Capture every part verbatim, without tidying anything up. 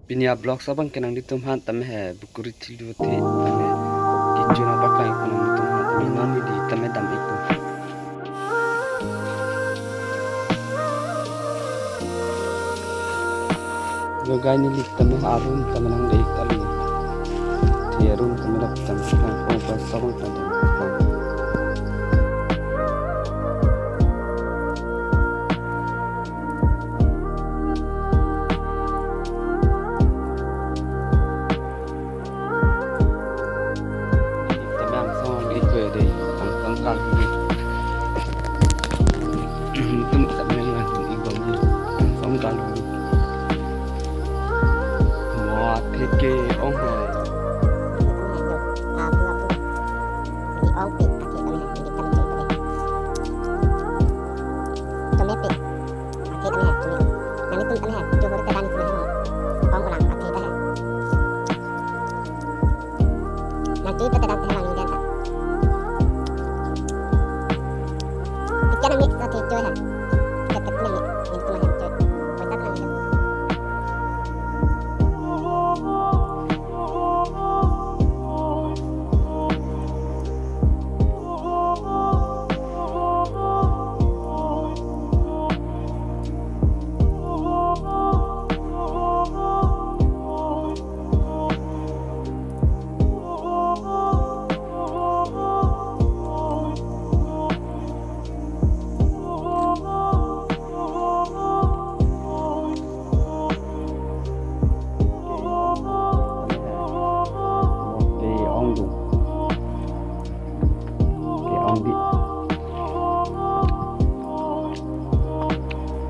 Pini a-vlog so abang ke nanglitum aphan tame he bukuri thiluthe tame kechun abak lang ikpo nanglitum aphan tame non neli tame dam ikpo. Yo guys, neli tame a-room tame nangdei kali. He a-room tame dap tame nang kong pa sabang tame. Tame angsong ikoi dei, angsong kal. Tum tame nang ikdom angsong kal. Mo athe ke-ong hai. Ong pe, athe tame hai, tame pe. Athe tame hai, tame. Nanglitum tame hai, johor kedan tame hai. Ong ulang athe ta hai. Nanti pe kedan tame lang dia ta. Tiga nang ni athe choi hai. Tiga tiga nang ni, nanglitum hai choi. Paisa nang ni. Ke-ong do. Ke-ong di.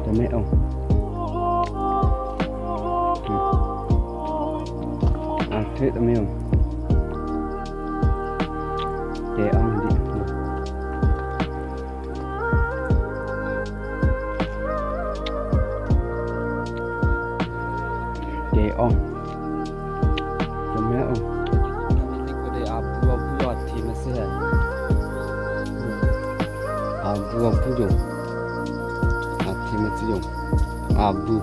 Tame ong. Hmm. Athe tame ong. Ke-ong di. Ke-ong. Tame ong. Kode abu abu athe masi hai. Abu abu jo. Athe masi jo. Abu.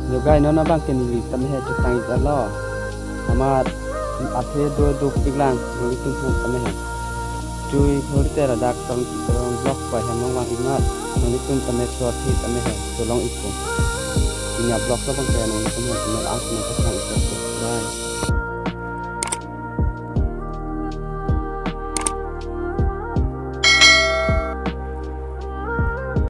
Yo guys, non abang ke neli tame he chutang ijalo. Amat athe do dopik lang, nanglitum aphan tame he. Chui hor te ladak tong tong vlog pa hem long wang imat, nanglitum tame so athe tame he, so long ikpo. Pini a-vlog so abang ke nanglitum aphan tame ang tame pasang ikpo.